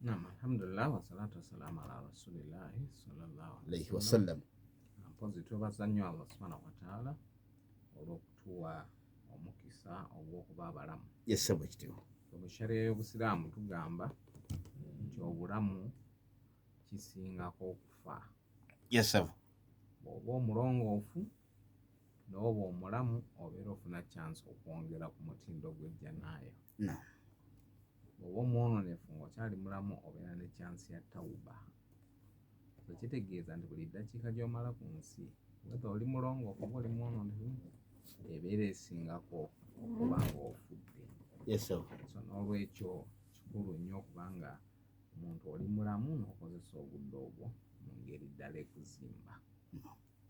Naam, alhamdulillah wassalatu wassalamu ala rasulillahi sallallahu alaihi wasallam. Mpozi twebaza nnyo Allah subhanahu wataala olw'okutuwa omukisa ogw'okuba abalamu. Yes, ssebo ekitiibwa. Mu sharia y'Obusiraamu tugamba nti obulamu kisingako okufa. Yes, ssebo. Bw'oba omulongoofu n'oba omulamu, obeera ofuna chance okwongera ku mutindo gw'ejjanaayo. Naam. Bw'oba omwononefu ng'okyali mulamu, obeera ne chance ya tawuba. So kitegeeza nti buli ddakiika gy'omala ku nsi, whether oli mulongoofu oba oli mwononefu, ebeera esingako okuba ng'ofudde. Yes, ssebo. So n'olwekyo kikulu nnyo okubanga omuntu oli mulamu n'okozesa obudde obwo mu ngeri ddala ekuzimba.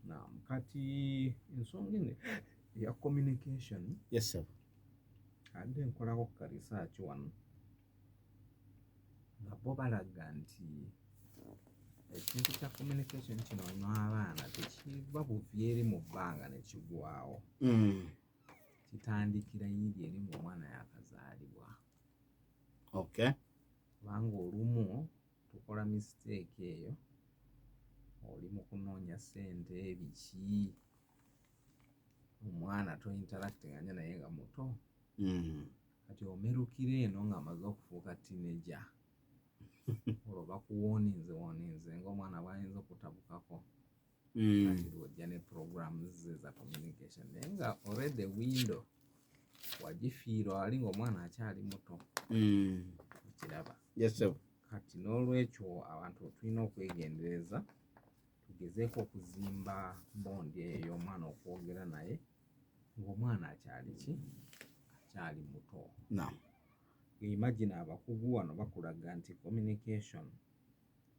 Naam, kati ensonga eno eya communication, Yes, ssebo. Adde nkolako ka research wano nga bo balaga nti ekintu kya communication kino n'abaana tekiva buvi eri mu bbanga ne kigwawo. Kitandikira yiri eri ng'omwana yakazaalibwa. Kubanga olumu tukola mistake eyo, oli mu kunoonya ssente biki, omwana tointeractinga nnyo naye nga muto. Kati omerukira eno ng'amaze okufuuka teenager, olwo bakuwooninze wooninze ng'omwana bw'ayinza okutabukako. Kati lw'ojja ne programs ze za communication, naye nga already window wagifiirwa wali ng'omwana akyali muto. Okiraba? Yes, ssebo. Kati n'olwekyo abantu tulina okwegendereza, tugezeeko okuzimba bond eyo ey'omwana, okwogera naye ng'omwana akyali ki, akyali muto. Naam. Imagine, abakugu wano bakulaga nti communication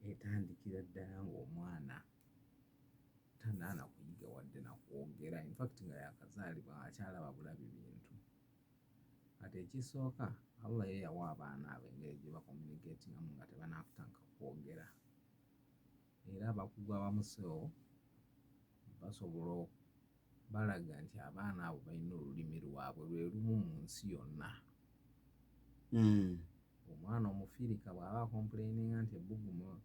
etandikira ddala ng'omwana tanaana kuyiga wadde nakwogera, infact nga yakazaalibwa, akyalaba bulabi bintu. Kati ekisooka, Allah ye yawa abaana abo engeri gye bacommunicatingamu nga tebanakutandika kwogera, era abakugu abamusewo basobola balaga nti abaana abo balina olulimi lwabwe lwe lumu mu nsi yonna. Omwana omufirika bw'aba acomplaininga nti ebbugumu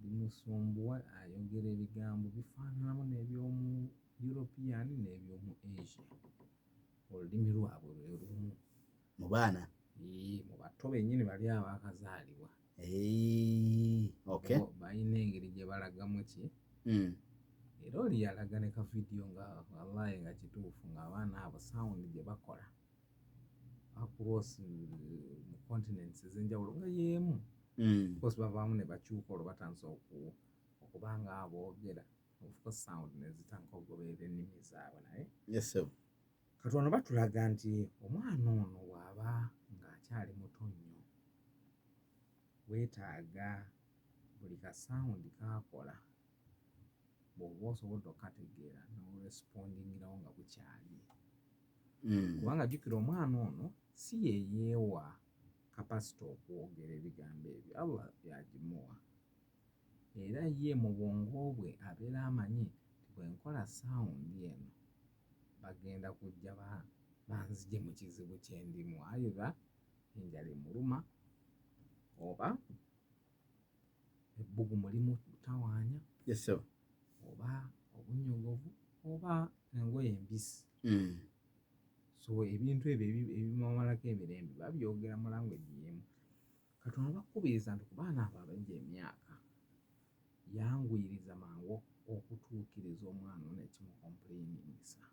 limusumbuwa, ayogera ebigambo bifaananamu n'ebyomu European n'ebyomu Asia. Olulimi lwabwe lwe lumu. Mu baana? Ee, mu bato bennyini bali abaakazaalibwa. Okay. Bo balina engeri gye balagamu ki. Era oli yalaga ne ka vidiyo nga wallahi nga kituufu, ng'abaana abo sound gye bakola across mu continents ez'enjawulo nga y'emu. Of course bavaamu ne bakyuka, olwo batandise okuba nga aboogera, of course sound ne zitandika okugoberera ennimi zaabwe, naye Yes, ssebo. Kati wano batulaga nti omwana ono bw'aba ng'akyali muto nnyo, weetaaga buli ka sound k'akola, bw'oba osobodde okukategeera n'orespondingirawo nga bukyali. Kubanga jjukira, omwana ono si ye yeewa capacity okwogera ebigambo ebyo, Allah yagimuwa, era ye mu bwongo bwe abeera amanyi nti bwe nkola sound eno, bagenda kujja banzigye mu kizibu kye ndimu, either enjala emuluma oba ebbugumu limutawaanya Yes, ssebo. oba obunnyogovu oba engoye embisi. So ebintu ebyo ebimumalako emirembe babyogera mu language y'emu. Kati ono bakubiriza nti ku baana abo abajja emyaka, yanguyiriza mangu okutuukiriza omwana ono ekimucomplainingisa.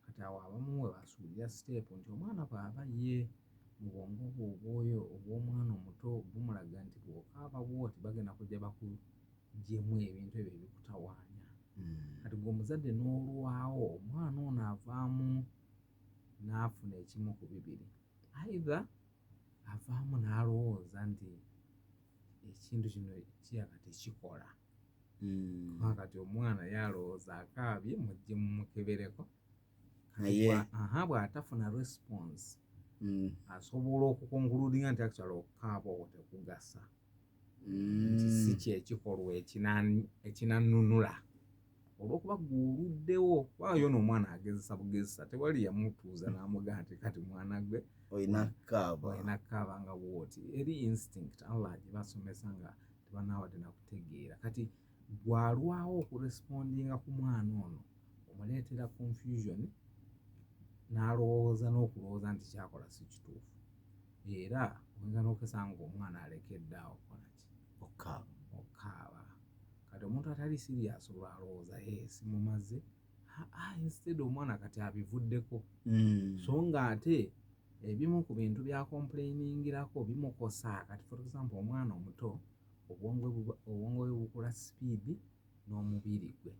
Kati awo abamu we basuulira step nti omwana bw'aba ye mu bwongo bwe obwoyo obw'omwana omuto bumulaga nti bw'okaaba bw'oti, bagenda kujja bakuggyemu ebintu ebyo ebikutawaanya. Kati gwe omuzadde n'olwawo, omwana ono avaamu n'afuna ekimu ku bibiri: either avaamu n'alowooza nti ekintu kino kiraka tekikola, kuba kati omwana yalowooza akaabye mujje mumukebereko. Kati Naye aha, bw'atafuna response, asobola okuconcludinga nti actually okukaaba okwo tekugasa, nti si kyekikolwa ekinanunula. Olwokuba gwoluddewo, kubanga yo n'omwana agezesa bugezesa, tewali yamutuuza n'amugaa nti kati mwana gwe olina kaaba, olina kaaba nga bwoti. Eri instinct Allah gibasomesa nga tebanawadde nakutegeera. Kati gwalwawo okurespondinga ku mwana ono, omuleetera confusion, n'alowooza n'okulowooza nti kyakola si kituufu, era oyinza n'okwesanga ng'omwana alekedde awo okukola ki? Okaaba. Okaaba. Kati omuntu atali serious olwalowooza, "Hey, simumaze." Ah, instead omwana kati abivuddeko. So nga ate ebimu ku bintu bya complaining-irako bimukosa. Kati for example, omwana omuto obwongo bwe bukula speed n'omubiri gwe.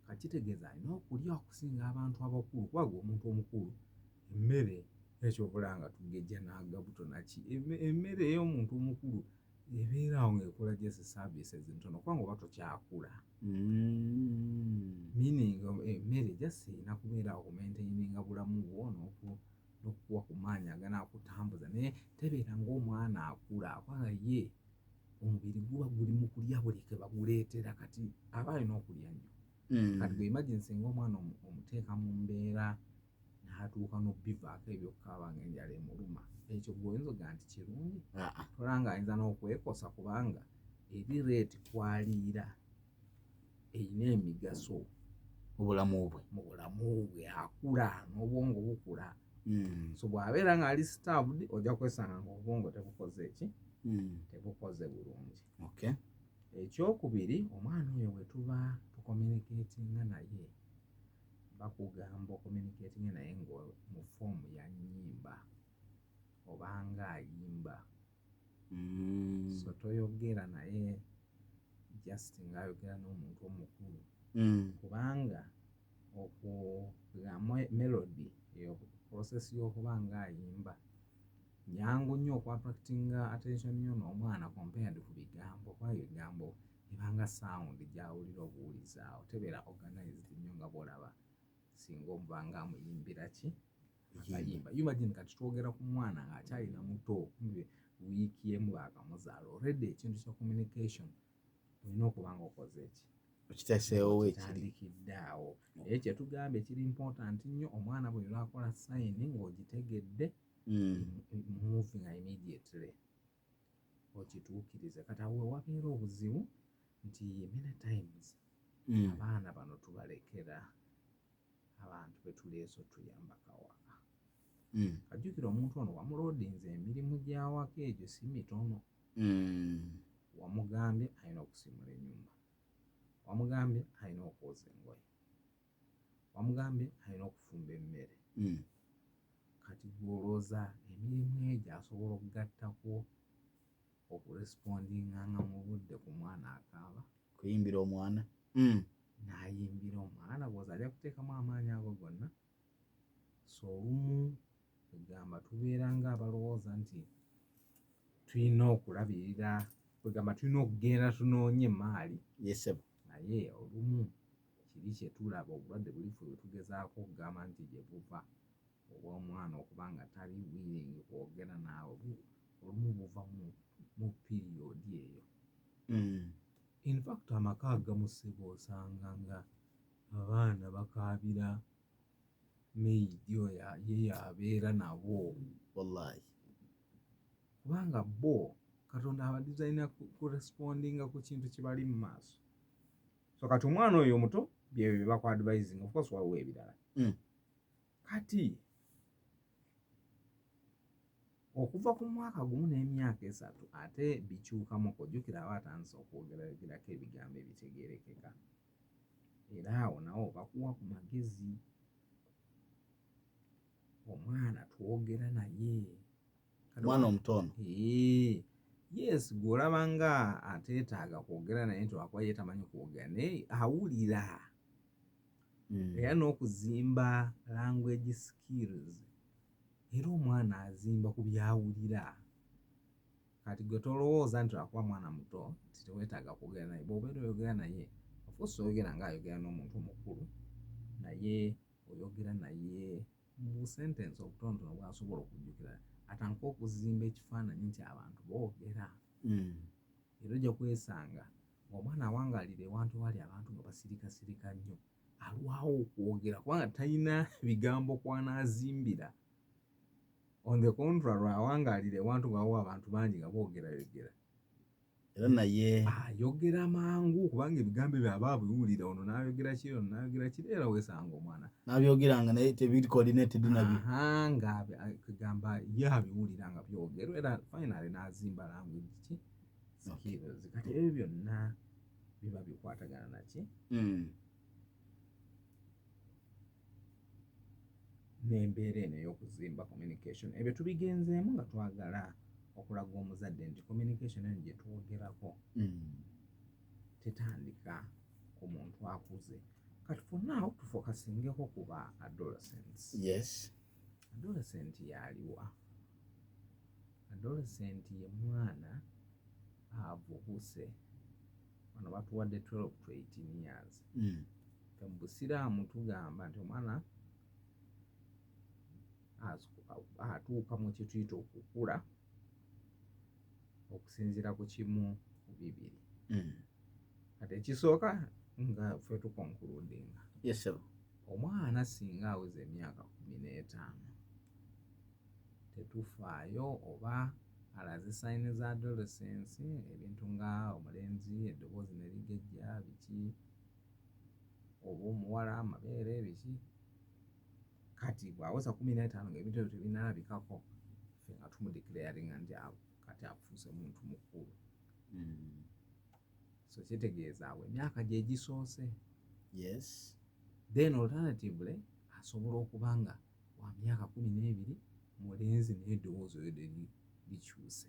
Kakitegeeza alina okulya okusinga abantu abakulu, kubanga omuntu omukulu emmere ekyobula nga tugejja n'agabuto naki, emmere ey'omuntu omukulu ebeera awo ng'ekola just services ntono, kubanga oba tokyakula. Meaning emmere just erina kubeera awo kumaintaininga bulamu bwo n'okukuwa ku maanyi aganaakutambuza, naye tebeera ng'omwana akula, kubanga ye omubiri guba guli mu kulya buli ke baguleetera. Kati aba alina okulya nnyo. Kati gwe imagine singa omwana omuteeka mu mbeera n'atuuka n'obivaako ebyokukaaba ng'enjala emuluma, ekyo gwe oyinza ogaa nti kirungi? Ah, ah. Tolanga ayinza n'okwekosa, kubanga eri rate kwaliira erina emigaso mu bulamu bwe. Mu bulamu bwe, akula n'obwongo bukula. So bw'abeera ng'ali starved, ojja kwesanga ng'obwongo tebukoze eki? Tebukoze bulungi. Ekyokubiri, omwana oyo bwe tuba tucommunicatinga naye, bakugamba ocommunicatinga naye nga mu form ya nnyimba obanga ayimba. So toyogera naye just ng'ayogera n'omuntu omukulu, kubanga okwo nga melody, eyo process y'okuba ng'ayimba nyangu nnyo okuattractinga attention yo n'omwana compared ku bigambo, kuba ebigambo ebanga sound gy'awulira obuwulizi awo, tebeera organized nnyo nga bw'olaba singa omuba nga amuyimbira ki? Akayimba. Imagine kati twogera ku mwana ng'akyalina muto, kumbe wiiki emu baakamuzaala, already ekintu kya communication olina okuba nga okoze eki? Okiteeseewo ekiri. Kitandikidde awo. Naye kyetugambye kiri important nnyo, omwana bwe lwakola sign ng'ogitegedde, moving immediately okituukirize. Kati awo wewabeera obuzibu nti many times abaana bano tubalekera abantu betuleese otuyambako awaka. Kajjukira omuntu ono wamuloadinze emirimu gy'awaka, egyo si mitono. Wamugambye alina okusimula ennyumba, wamugambye alina okwoza engoye, wamugambye alina okufumba emmere. Kati gw'olowooza emirimu egyo asobola okugattako okurespondinganga mu budde ku mwana akaaba? Kuyimbira omwana. N'ayimbira omwana, bw'oza ajja kuteekamu amaanyi ago gonna. So olumu egamba tubeera nga abalowooza nti tulina okulabirira, kwegamba tulina okugenda tunoonye emaali. Yesebo. Naye olumu kiri kyetulaba, obulwadde bulifu bwe tugezaako okugamba nti gye buva obw'omwana okuba nga tali willing kwogera naawe, olumu buva mu period eyo. In fact, amaka agamu ssebo osanga nga abaana bakaabira maid oyo ye yabeera nabo. Wallahi. Kubanga bo Katonda abadizayina kurespondinga ku kintu kibali mu maaso. So kati omwana oyo omuto byebyo bye bakuadvising, of course waliwo ebirala. Kati okuva ku mwaka 1 n'emyaka 3 ate bikyukamu, ojjukira aba atandise okwogerayogerako ebigambo ebitegeerekeka, era awo nawo bakuwa ku magezi. Omwana twogera naye. Omwana omuto ono? Ee, yes, gw'olaba nga ateetaaga kwogera naye nti lwakuba ye tamanyi kwogera, naye awulira. Era n'okuzimba language skills, era omwana azimba ku byawulira. Kati gwe tolowooza nti lwakuba mwana muto nti teweetaaga kwogera naye. Bw'obeera oyogera naye, of course oyogera ng'ayogera n'omuntu omukulu, naye oyogera naye mu sentence obutonotono bw'asobola okujjukira, atandike okuzimba ekifaananyi nti abantu boogera. Era ojja kwesanga Ng'omwana awangaalira ewantu ewali abantu nga basirikasirika nnyo, alwawo okwogera kubanga talina bigambo kwanaazimbira. On the contrary, awangaalira ewantu nga waliwo abantu bangi nga boogerayogera, era naye ayogera mangu kubanga ebigambo ebyo aba abiwulira, ono n'ayogera kiri, ono n'ayogera kiri, era weesanga omwana n'abyogeranga naye tebiri coordinated nabyo. Aha, nga kugamba ye abiwulira nga byogerwa, era finally n'azimba language ki, skills. Kati ebyo byonna biba bikwatagana naki n'embeera eno ey'okuzimba communication. Ebyo tubigenzeemu nga twagala okulaga omuzadde nti communication eno gye twogerako tetandika ku muntu akuze. Kati for now tufocusingeko ku ba adolescents. Adolescent yaliwa? Adolescent ye mwana avubuse. Wano batuwadde 12 to 18 years. Ffe mu Busiraamu tugamba nti omwana atuuka mu kye tuyita okukula okusinziira ku kimu ku bibiri. Kati ekisooka nga ffe tuconcludinga, Yes, sir. omwana singa aweza emyaka 15, tetufaayo oba alaze signs za adolescence, ebintu nga omulenzi eddoboozi ne ligejja biki, oba omuwala amabeere biki. Kati bw'aweza 15 ng'ebintu ebyo tebinalabikako, ffe nga tumudeclaringa nti kati afuuse muntu mukulu. So kitegeeza awo emyaka gye gisoose. Then alternatively asobola okuba nga wa myaka 12, mulenzi, naye eddoboozi oyo likyuse.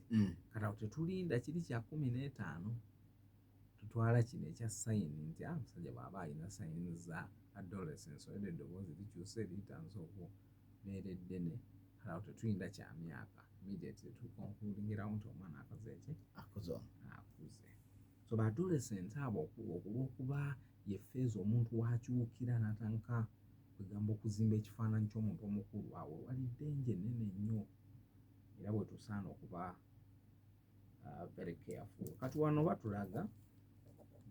Kati awo tetulinda kiri kya 15, tutwala kino ekya sign nti omusajja bw'aba alina sign za adolescence, oyo eddoboozi likyuse, litandise okubeera eddene. Kati awo tetulinda kya myaka, immediately tuconcludingirawo nti omwana akoze eki? Akuze. Akuze. So ba adolescent abo, olw'okuba ye phase omuntu wakyukira n'atandika kwegamba okuzimba ekifaananyi ky'omuntu omukulu, awo wali danger ennene nnyo, era bwe tusaana okuba very careful. Kati wano batulaga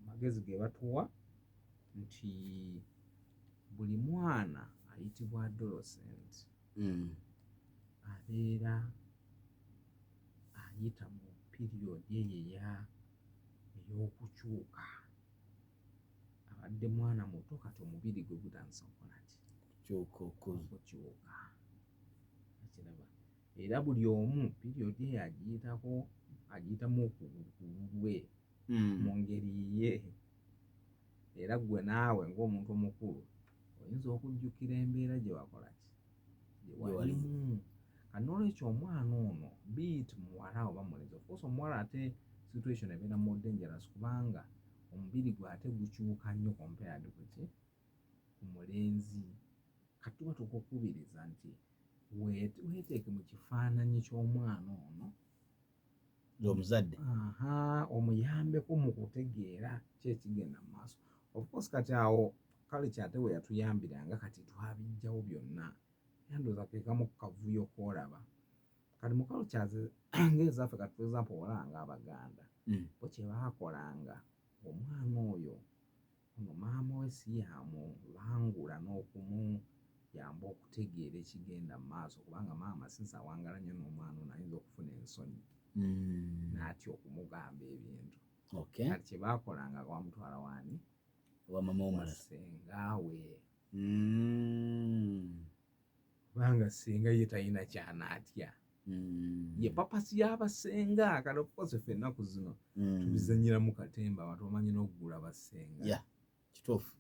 amagezi ge batuwa nti buli mwana ayitibwa adolescent abeera ayita mu period eyo ey'okukyuka. Abadde mwana muto, kati omubiri gwe gutandise okukola ki? Kyuka, okuza. Okukyuka, ekiraba. Era buli omu period eyo agiyitako, agiyitamu ku lulwe, mu ngeri ye. Era ggwe naawe ng'omuntu omukulu oyinza okujjukira embeera gye wakola ki, gye walimu. Kati noolwekyo omwana ono, be it muwala oba mulenzi, of course omuwala ate situation ebeera more dangerous kubanga omubiri gwe ate gukyuka nnyo compared ku ki, ku mulenzi. Kati tuba tukukubiriza nti weeteeke mu kifaananyi ky'omwana ono Omuzadde. Aha, omuyambeko mu kutegeera ki ekigenda mu maaso. Of course kati awo culture ate we yatuyambiranga, kati twabijjawo byonna, era ndowooza ke kamu ku kavuyo k'olaba kati mu cultures ng'ezaffe. Kati for example olaba ng'Abaganda, bo kye baakolanga, omwana oyo ono maama we si yamubangula n'okumuyamba okutegeera ekigenda mu maaso, kubanga maama since awangala nnyo n'omwana ono ayinza okufuna ensonyi n'atya okumugamba ebintu. Kati kye baakolanga, bamutwala waani? Owa mama wa omulala. Sengaawe, kubanga senga ye talina kyanaatya. Ye purpose y'abasenga. Kati of course ffe ennaku zino tubizanyiramu katemba, abantu bamanyi n'okugula basenga. Yeah, kituufu.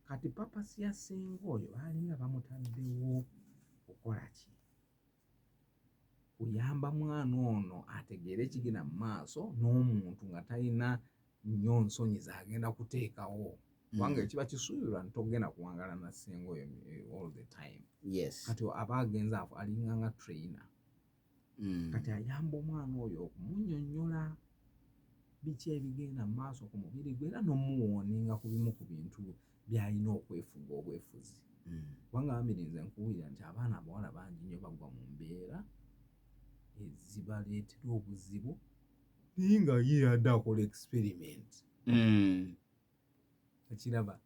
Kati purpose ya senga oyo baalinga bamutaddewo kukola ki? Kuyamba mwana ono ategeere ekigenda mu maaso n'omuntu nga talina nnyo nsonyi zagenda kuteekawo, kubanga ekiba kisuubirwa nti togenda kuwangala na ssenga oyo all the time. Kati aba agenze alinga nga trainer. Kati ayamba omwana oyo okumunnyonnyola biki ebigenda mu maaso ku mubiri gwe, era n'omuwarninga ku bimu ku bintu by'alina okwefuga obwefuzi, kubanga bamirinze nkuwulira nti abaana abawala bangi nnyo bagwa mu mbeera ezibaleetera obuzibu. Naye nga ye yadde akola experiment. Okiraba?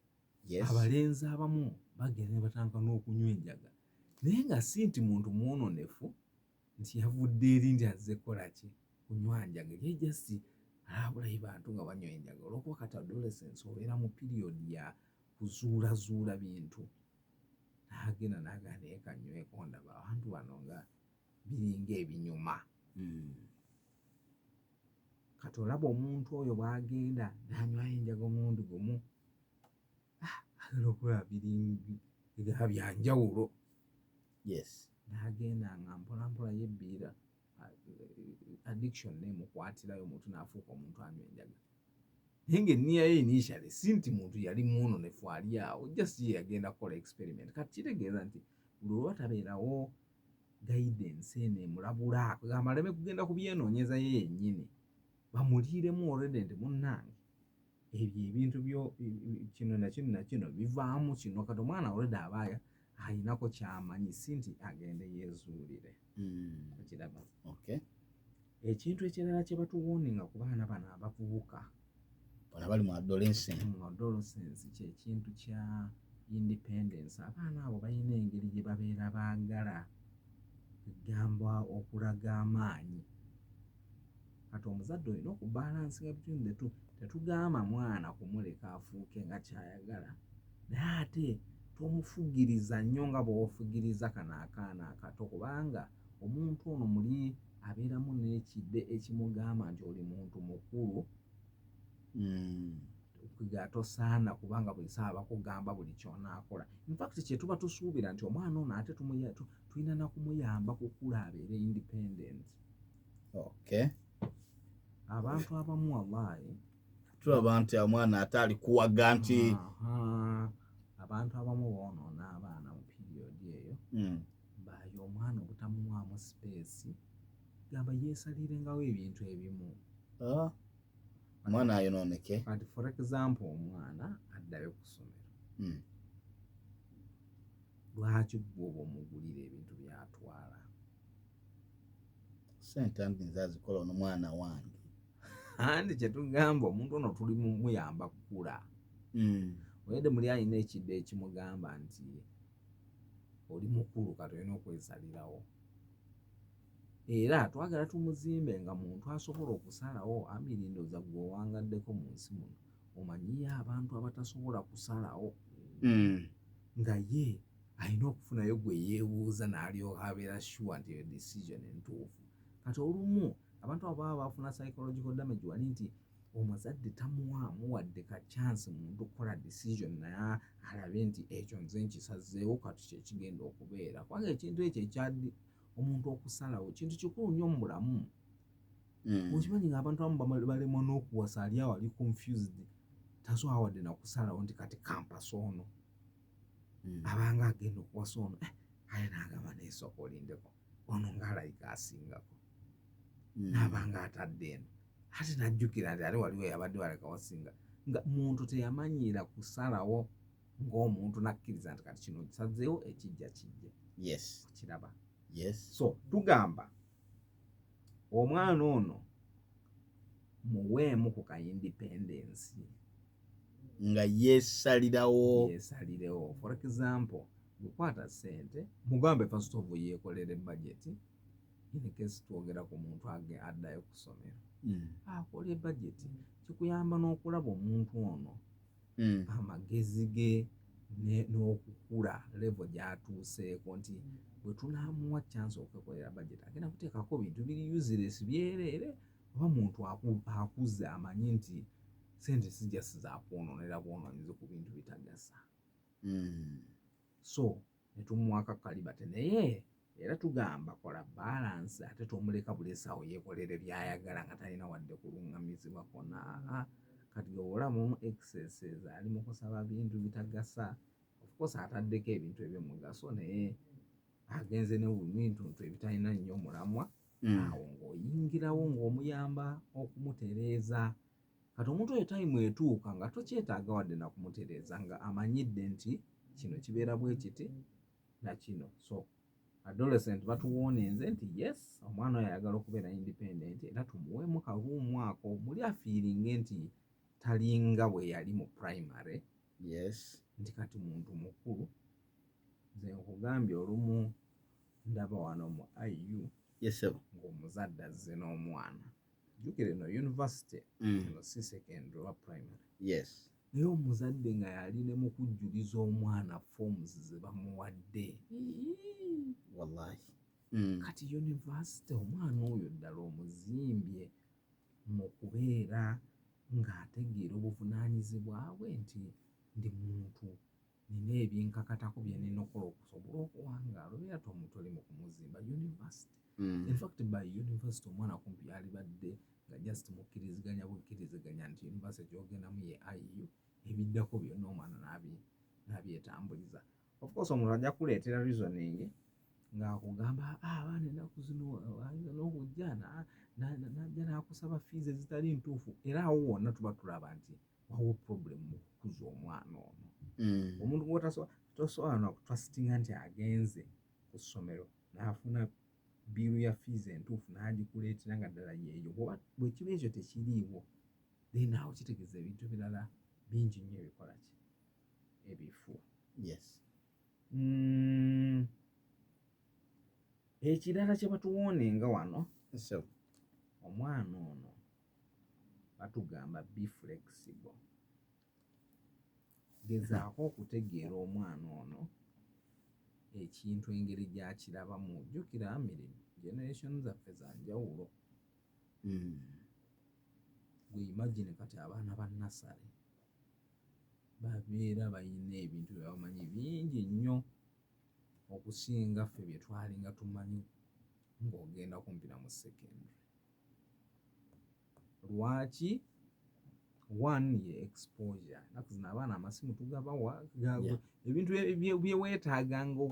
Yes. Abalenzi abamu bagenda ne batandika n'okunywa enjaga, naye nga si nti muntu mwononefu nti yavudde eri nti azze kukola ki, kunywa njaga. Ye just alabulayi bantu nga banywa enjaga, olwokuba kati adolescence obeera mu period ya kuzuulazuula bintu, n'agenda n'agamba, naye kanyweko ndaba abantu bano nga biringa ebinyuma. Kati olaba omuntu oyo bw'agenda n'anywayo enjaga omulundi gumu, agenda okulaba biringa byanjawulo. N'agenda nga mpolampola yebbiira, addiction nemukwatirayo, omuntu n'afuuka omuntu anywa enjaga, naye ng'enniya ye initially si nti muntu yali mwononefu ali awo, just ye yagenda kukola experiment. Kati kitegeeza nti buli lwe watabeerawo guidance eno emulabula, kugamba aleme kugenda kubyenoonyeza ye yennyini, bamuliiremu already nti munnange ebyo ebintu byo kino nakino nakino bivaamu kino. Kati omwana already aba ayinako kyamanyi, si nti agende yeezuulire. Okiraba? Okay. Ekintu ekirala kye batuwarninga ku baana bano abavubuka, bano bali mu adolescence, mu adolescence, kyekintu kya independence. Abaana abo balina engeri gye babeera baagala egamba okulaga amaanyi. Kati omuzadde olina okubalancinga between the two. Tetugamba mwana kumuleka afuuke nga kyayagala, naye ate tomufugiriza nnyo nga bw'ofugiriza kano akaana akato, kubanga omuntu ono muli abeeramu n'ekidde ekimugamba nti oli muntu mukulu, ga tosaana kubanga buli saawa bakugamba buli kyonaakola. Infact kyetuba tusuubira nti omwana ono ate tulina nakumuyamba kukula abeere independent. Abantu abamu wallahi tulaba nti omwana ate ali kuwaga nti Aha. Abantu abamu boonoona abaana mu period eyo, bayo omwana obutamuwaamu space, gamba yeesalirengawo ebintu ebimu. Ah, omwana ayonooneke. Kati for example, omwana addayo ku ssomero, lwaki gwe oba omugulira ebintu byatwala? Sente anti nze azikola, ono mwana wange. Anti kyetugamba, omuntu ono tuli muyamba kukula. Oyedde muli alina ekidde ekimugamba nti oli mukulu, kati olina okwesalirawo, era twagala tumuzimbe nga muntu asobola okusalawo. Amiri, ndowooza gwe owangaddeko mu nsi muno, omanyiyo abantu abatasobola kusalawo, nga ye alina okufunayo gwe yeebuuza n'alyoka abeera sure nti eyo decision entuufu. Kati olumu abantu abo baba bafuna psychological damage wali nti omuzadde tamuwaamu wadde ka chance muntu kukola decision, naye alabe nti ekyo nze nkisazeewo, kati kyekigenda okubeera, kubanga ekintu ekyo ekyaddi omuntu okusalawo kintu kikulu nnyo mu bulamu. Okimanyi nga abantu abamu balemwa n'okuwasa, ali awo ali confused, tasobola wadde nakusalawo nti kati kampasa ono. Abanga agenda okuwasa ono, aye n'agamba neesooka olindeko, ono ng'alayika asingako. N'abanga atadde eno, ate najjukira nti ate waliwo yabadde waleka wasinga, nga muntu teyamanyiira kusalawo ng'omuntu nakkiriza nti kati kino kisazeewo, ekijja kijja. Kiraba? Yes. So tugamba omwana ono muweemu ku ka independence. Nga yeesalirawo. Yeesalirewo. For example, gukwata sente, mugambe first of all yeekolere budget. In case twogera ku muntu addayo ku ssomero, akole budget, kikuyamba n'okulaba omuntu ono amagezi ge n'okukula level gy'atuuseeko, nti bwe tunaamuwa chance okwekolera budget, agenda kuteekako bintu biri useless byereere, oba muntu akuze amanyi nti sente sijja sizakwonoonera bwonoonyezi ku bintu bitagasa. So netumuwaka kalibate, naye era tugamba kola balance, ate tomuleka buli essaawa yeekolere byayagala nga talina wadde kuluŋŋamizibwa kwonna. Aa, kati olaba excesses, ali mu kusaba bintu bitagasa. Of course ataddeko ebintu ebyomugaso, naye agenze ne bintu ebitalina nnyo mulamwa. Awo ng'oyingirawo ng'omuyamba okumutereeza. Kati omuntu oyo time etuuka nga tokyetaaga wadde nakumutereeza, nga amanyidde nti kino kibeera bwe kiti na kino. So Adolescent batuwoonenze nti yes, omwana oyo ayagala okubeera independent, era tumuweemu ka room ako muli afeelinge nti talinga bwe yali mu primary, nti kati muntu mukulu. Nze nkugambye, olumu ndaba wano mu IU ng'omuzadde azze n'omwana. Jjukira eno university, eno si secondary oba primary. Naye omuzadde nga yali ne mu kujjuliza omwana forms ze bamuwadde. Wallahi. Kati university, omwana oyo ddala omuzimbye mu kubeera ng'ategeera obuvunaanyizibwa bwe nti ndi muntu, nina ebyenkakatako bye nina okukola okusobola okuwangaala, obeera tomutoli mu kumuzimba university. In fact, by university omwana kumpi yalibadde nga just mukkiriziganya bukkiriziganya nti university gyogendamu ye IU, ebiddako byonna omwana n'abyetambuliza. Of course omuntu ajja kuleetera reasoning ng'akugamba, "Ah, abaana ennaku zino ayinza n'okujja najja n'akusaba fees ezitali ntuufu." Era awo wonna tuba tulaba nti wawo problem mu kukuza omwana ono. Omuntu tosobola nakutrustinga nti agenze ku ssomero n'afuna bill ya fees entuufu n'agikuleetera nga ddala yeeyo. Bw'oba bwe kiba ekyo tekiriiwo, then awo kitegeeza ebintu ebirala bingi nnyo ebikola ki, ebifu. Ekirala kye batuwoonenga wano, omwana ono batugamba be flexible. Gezaako okutegeera omwana ono ekintu engeri gy'akirabamu. Jjukira mirimu generation zaffe za njawulo. Gwe imagine kati abaana ba nursery babeera balina ebintu bye bamanyi bingi nnyo okusinga ffe bye twalinga tumanyi ng'ogenda kumpira mu secondary. Lwaki? One ye exposure. Ennaku zino abaana amasimu tugabawa, ebintu bye weetaaganga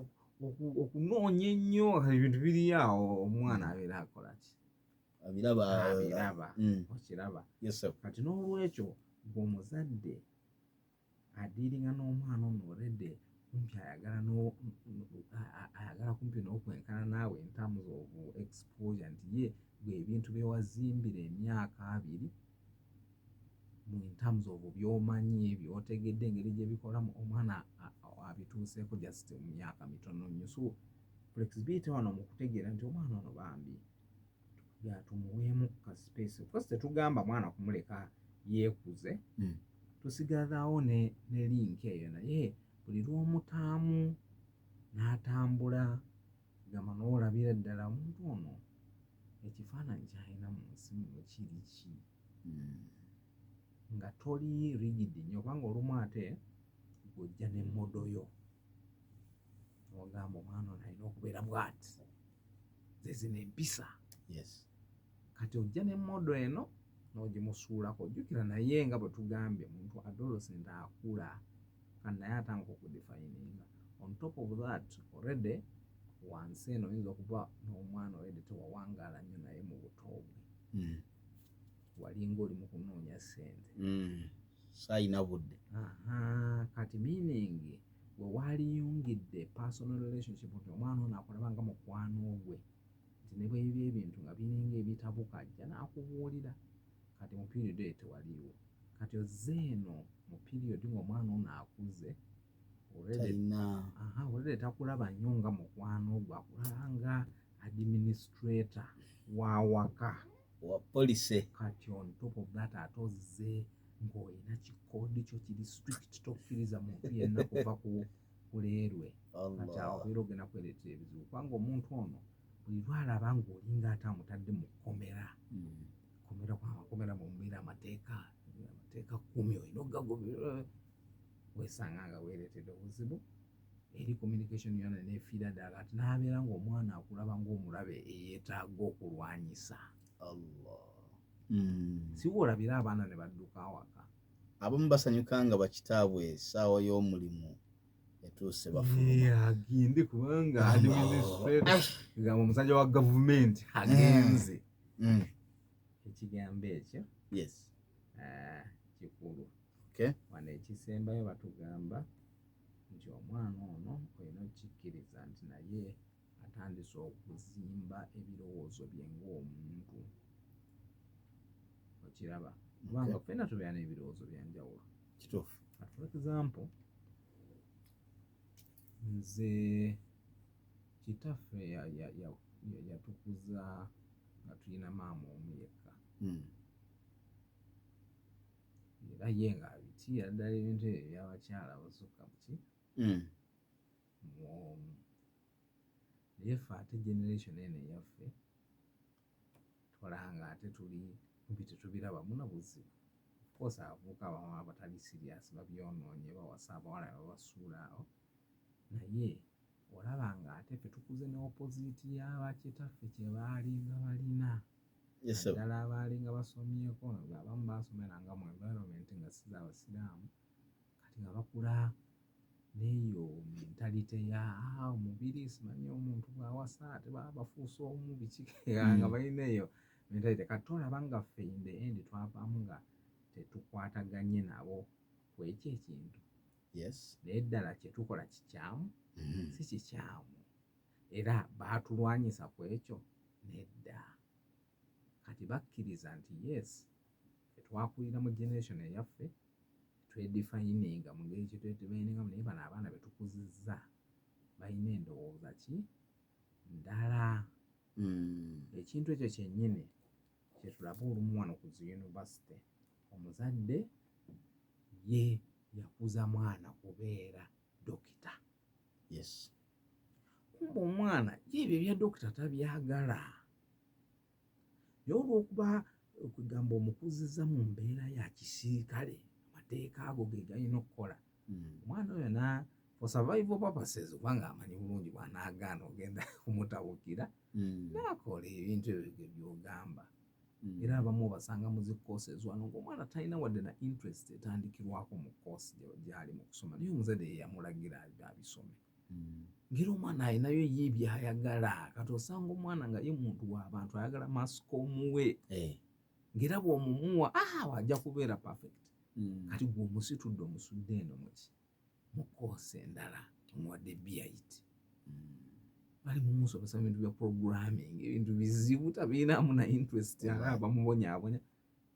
okunoonya ennyo, ebintu biri awo, omwana abeera akola ki? Abiraba. Abiraba. Okiraba? Yes, sir. Kati n'olwekyo gwe omuzadde adealinga n'omwana ono already kumpi ayagala ayagala kumpi n'okwenkana naawe in terms of exposure, nti ye gwe ebintu bye wazimbira emyaka 20 mu in terms of by'omanyi, by'otegedde engeri gye bikolamu, omwana abituuseeko just mu myaka mitono nnyo. So flexibility wano mu kutegeera nti omwana ono bambi tumuweemu ka space. Of course tetugamba mwana kumuleka yeekuze, tusigalirawo ne link eyo, naye buli lw'omutaamu n'atambula gamba n'olabira ddala omuntu ono ekifaananyi ky'alina mu nsi muno kiri ki, nga toli rigid nnyo, kubanga olumu ate gw'ojja ne model yo n'ogamba omwana ono alina okubeera bw'ati, ze zino empisa. Kati ojja ne model eno n'ogimusuulako. Ojjukira naye nga bwe tugambye, omuntu adolescent akula kandi naye atandika okudefininga. On top of that, already wansi eno oyinza okuba n'omwana already tewawangaala nnyo naye mu buto bwe, walinga oli mu kunoonya ssente. Saayina budde. Aha, kati meaning bwe waaliyungidde personal relationship nti omwana ono akulaba nga mukwano gwe, nti ne bwebiba ebintu nga biringa ebitabuka ajja n'akubuulira. Kati mu period eyo tewaliiwo. Kati ozze eno mu period ng'omwana ono akuze already, talina aha, already takulaba nnyo nga mukwano gwe, akulaba nga administrator w'awaka wa policy. Kati on top of that ate ozze ng'olina kikoodi kyo kiri strict, tokkiriza muntu yenna kuva ku kuleerwe. Kati awo Allah. Obeera ogenda kwereetera ebizibu, kubanga omuntu ono buli lwalaba ng'olinga ate amutadde mu kkomera, kkomera, kubanga amakomera mumubeera amateeka 10 olina ogagoberera, weesanga nga weereetedde obuzibu eri communication yona neefiira ddala. Kati n'abeera ng'omwana akulaba ng'omulabe eyeetaaga okulwanyisa. Allah. Si woolabira abaana ne badduka awaka. Abamu basanyuka nga bakitaabwe essaawa y'omulimu etuuse bafuluma. Agende, kubanga Allah. administrator gamba omusajja wa gavumenti agenze. Ekigambo ekyo kikulu. Wano ekisembayo batugamba nti omwana ono olina okukikkiriza nti naye at Atandise okuzimba ebirowoozo bye ng'omuntu, okiraba? Kubanga ffenna tubeera n'ebirowoozo byanjawulo. Kituufu. For example, nze kitaffe yatukuza nga tulina maama omu yekka. Era ye ng'abitiira ddala ebintu ebyo ebyabakyala abasukka muki muomu. Naye ffe ate generation eno eyaffe tolanga ate tuli kumpi tetubiraba muna buzibu. Of course abavubuka abamu abatali serious babyonoonye, bawasa abawala babasuula awo, naye olaba nga ate ffe tukuze ne opposite y'abakitaffe kye baalinga balina. Naddala abaalinga basomyeko, abamu basomeranga mu environment nga si z'abasiraamu, kati nga bakula n'eyo mentality ya omubiri, simanyi omuntu bw'awasa ate baba bafuuse omu biki, nga balina eyo mentality. Kati tolaba nga ffe in the end twavaamu nga tetukwataganye nabo ku ekyo ekintu? Naye ddala kye tukola kikyamu? Si kikyamu. Era baatulwanyisa ku ekyo? Nedda. Kati bakkiriza nti yes, twakulira mu generation eyaffe, twedefininga mu ngeri kyetwedefiningamu, naye bano abaana be tukuzizza balina endowooza ki ndala. Ekintu ekyo kyennyini kyetulaba olumu wano ku zi university. Omuzadde ye yakuza mwana kubeera dokita. Kumba omwana ye ebyo ebya dokita tabyagala, naye olw'okuba okugamba omukuzizza mu mbeera ya kisirikale, amateeka ago ge galina okukola, omwana oyo na for survival purposes, kubanga amanyi bulungi bw'anaagaana ogenda kumutabukira, n'akola ebintu ebyo by'ogamba. Era abamu obasanga mu zi courses wano ng'omwana talina wadde na interest etandikirwako mu course gy'ali mu kusoma, naye omuzadde ye yamulagira abisome, ngeri omwana alinayo ye by'ayagala. Kati osanga omwana nga ye muntu w'abantu, ayagala masiko omuwe, ng'era bw'omumuwa wajja kubeera perfect. Kati gwe omusitudde, omusudde eno muki mu course endala, omuwadde BIT, bali mumusomesa bintu bya programming, ebintu bizibu, tabirinamu na interest, ala bamubonyaabonya.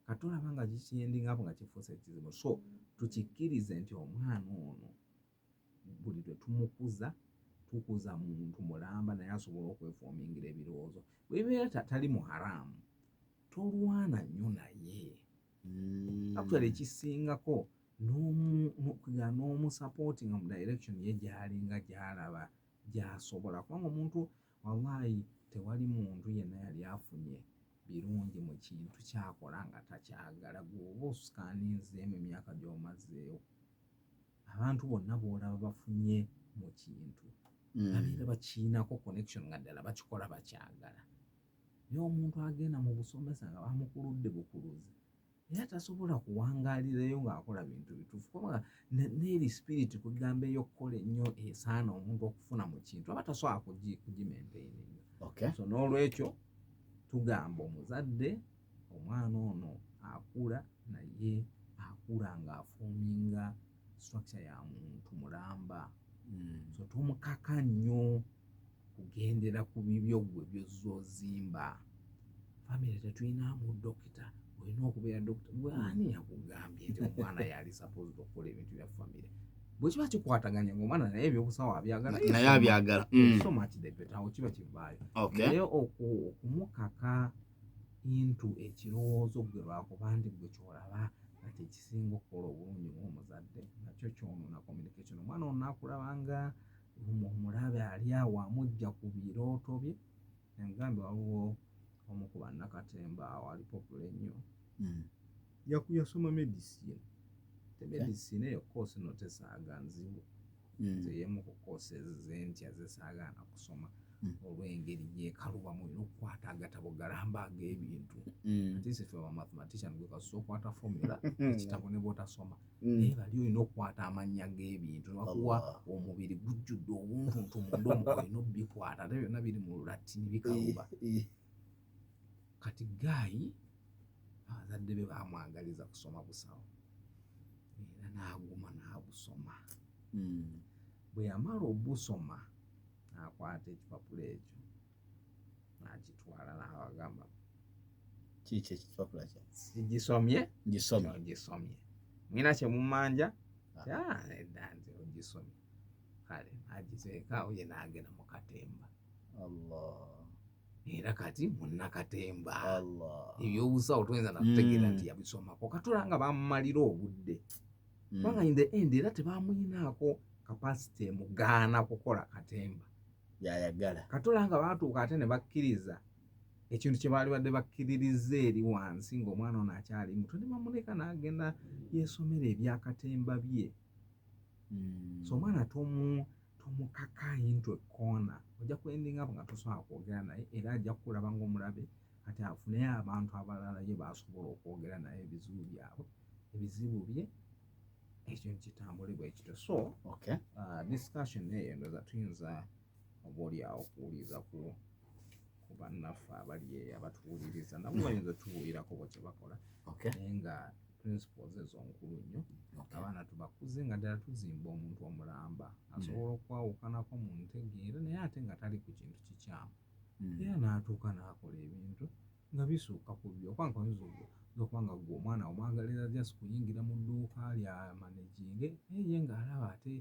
Kati olaba nga kikiendingapo nga kifuuse ekizibu. So tukikkirize nti omwana ono buli lwe tumukuza, tukuza muntu mulamba, naye asobola okweformingira ebirowoozo. Bwebibeera tali mu haramu, tolwana nnyo naye. Actually ekisingako n'omusupportinga mu direction ye gy'alinga gy'alaba gy'asobola, kubanga omuntu wallahi tewali muntu yenna yali afunye birungi mu kintu kyakola nga takyagala. Gweoba oscanninzeemu emyaka gy'omazeewo, abantu bonna b'olaba bafunye mu kintu, babeera bakiinako connection, nga ddala bakikola bakyagala. Naye omuntu agenda mu busomesa nga bamukuludde bukuluzi, era tasobola kuwangaalirayo ng'akola bintu bituufu, kubanga n'eri spirit kwegamba ey'okukola ennyo esaana omuntu okufuna mu kintu aba tasobola kugimaintaininga. So n'olwekyo tugamba omuzadde, omwana ono akula, naye akula ng'aforminga structure ya muntu mulamba. So tomukaka nnyo kugendera ku bibyo gwe byozza ozimba. Famire tetulinamu dokita, olina okubeera dokita. Gwe ani yakugambye nti omwana yali supposed okukola ebintu bya famire? Bwe kiba kikwataganye ngaomwana naye ebyobusawo abyagala, naye abyagala, so much the better, awo kiba kivaayo. Naye okumukaka into ekirowoozo gwe lwakuba nti gwe kyolaba nga kyekisinga okukola obulungi ng'omuzadde, nakyo kyonoona communication. Omwana ono nakulaba nga omulabe ali awo amujja ku birooto bye. Engambe waliwo omu ku bannakatemba awo ali popular ennyo, yasoma medicine. Te medicine eyo course no tesaaga nzibu. Nze yemu ku courses zentya zesaagaana kusoma olw'engeri gyekalubamu, olina okukwata agatabo galamba ag'ebintu. Ate ffe ba mathematician, gwe kasita okwata formula, ekitabo ne bw'otasoma, naye bali olina okukwata amannya g'ebintu, nebakuwa omubiri gujjudde obuntuntu munda omwo, olina obikwata, ate byonna biri mu Lulatini, bikaluba. Kati guy abazadde be bamwagaliza kusoma busawo, era n'aguma n'abusoma. Bwe yamala obusoma, N'akwata ekipapula ekyo n'akitwala n'abagamba. Kiki ekipapula kya? Sigisomye. Ngisomye. Ogisomye, mwina kyemumanja? Ah. Nedda, nze ogisomye. Kale agiteekaawo ye n'agenda mu katemba. Allah. Era kati munnakatemba. Allah. Ebyobusawo toyinza nakutegeera nti yabisomako. Katula nga bamumalira obudde, kubanga in the end era tebamuyinaako capacity emugaana kukola katemba. Byayagala. Katula nga baatuuka ate ne bakkiriza ekintu kye baali badde bakkiririza eri wansi ng'omwana ono akyali muto, ne bamuleka n'agenda yeesomera ebyakatemba bye. So omwana tomukaka into a corner. Ojja kwendinga nga tosobola kwogera naye, era ajja kukulaba ng'omulabe. Kati afuneyo abantu abalala ye basobola okwogera naye ebizibu byabwe, ebizibu bye, ekyo kitambule bwe kityo. So discussion eyo ndowooza tuyinza oba oliawo okuwuliriza ku bannaffe abali eyo abatuwuliriza, nabo bayinza otubuulirako bwe kye bakola. Naye nga principles ezo nkulu nnyo. Abaana tubakuze nga ddala tuzimba omuntu omulamba asobola okwawukanako mu ntegeera, naye ate nga tali ku kintu kikyamu, era n'atuuka n'akola ebintu nga bisuuka ku byo. Kubanga oyinza okuba nga gwe omwana omwagalira just kuyingira mu dduuka lya managinge, naye ye ng'alaba ate